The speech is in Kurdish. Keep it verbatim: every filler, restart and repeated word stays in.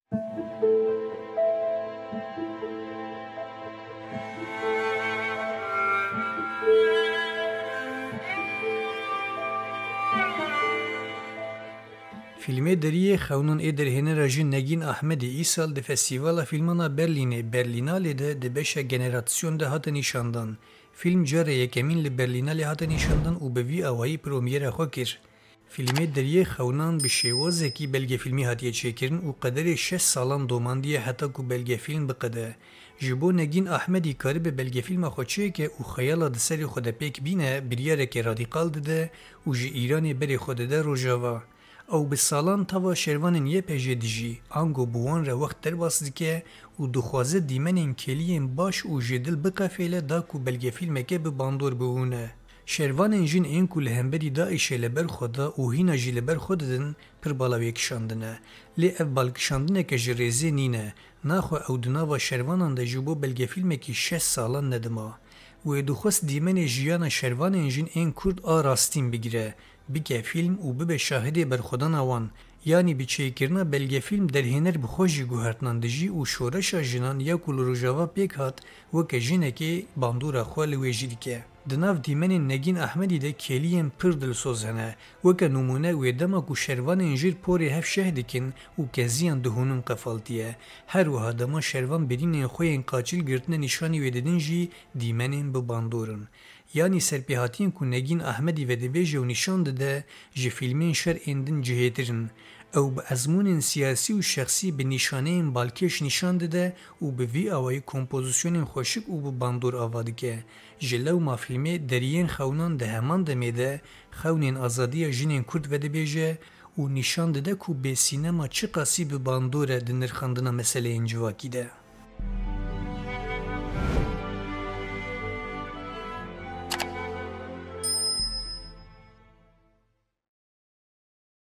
Fîlmê Deriyê Xewnan ê derhênera jin Negîn Ahmedî îsal di Festîvala Fîlmana Berlînê, Berlînalê de di beşa Generasyon de hate nîşandan. Fîlm cara yekemîn li Berlînalê hate nîşandan û bi vî awayî promyera xwe kir. Fîlmê Deriyê Xewnan bi şêwazekî belgefîlmî hatiye çêkirin û qederê şeş salan domandiye heta ku belgefîlm biqede. Ji bo Negîn Ahmedî karibe belgefîlma xwe çêke û xeyala di serê xwe de pêk bîne, biryareke radîkal dide û ji Îranê berê xwe dide Rojava. Ew bi salan tava şervanên Y P J dijî, ango bi wan re wext derbas dike û dixwaze dîmenên kêliyên baş û ji dil biqefêle da ku belgefîlmeke bi bandor bibûne. Şervanên jin ên ku li hemberî DAIŞê li ber xwe da û hîna jî li ber xwe didin, pir bala wê kişandine. Lê ev balkişandineke ji rêzê nîne. Naxwe ew di nava şervanan de ji bo belgefîlmekî şeş salan nedima. Wê dixwest dîmenê jiyana şervanên jin ên Kurd a rastîn bigire, bike fîlm û bibe şahidê berxwedana wan. Yanî bi çêkirina belgefîlm derhêner bi xwe jî guhertinan dijî û şoreşa jinan ya ku li Rojava pêk hat, weke jinekê bandora xwe li wê jî dike. Di nav dîmenên Negîn Ahmedî de kêliyên pir dilsoz hene. Weke nimûne wê dema ku şervanên jin porê hev şeh dikin û keziyan dihûnin qefaltiye. Her wiha dema şervan birînên xwe yên qaçîl girtine nîşanî wê didin jî dîmenên bi bandor in. Yanî serpêhatiyên ku Negîn Ahmedî vedibêje û nîşan dide, ji fîlmên şer ên din cihêtir in. Ew bi ezmûnên siyasî û şexsî bi nîşaneyên balkêş nîşan dide û bi vî awayî kompozisyonên xweşik û bi bandor ava dike. Ji lewma fîlmê Deriyên Xewnan di heman demê de xewnên azadiya jinên Kurd vedibêje û nîşan dide ku bê sînema çiqasî bi bandor e di nirxandina meseleyên civakî de.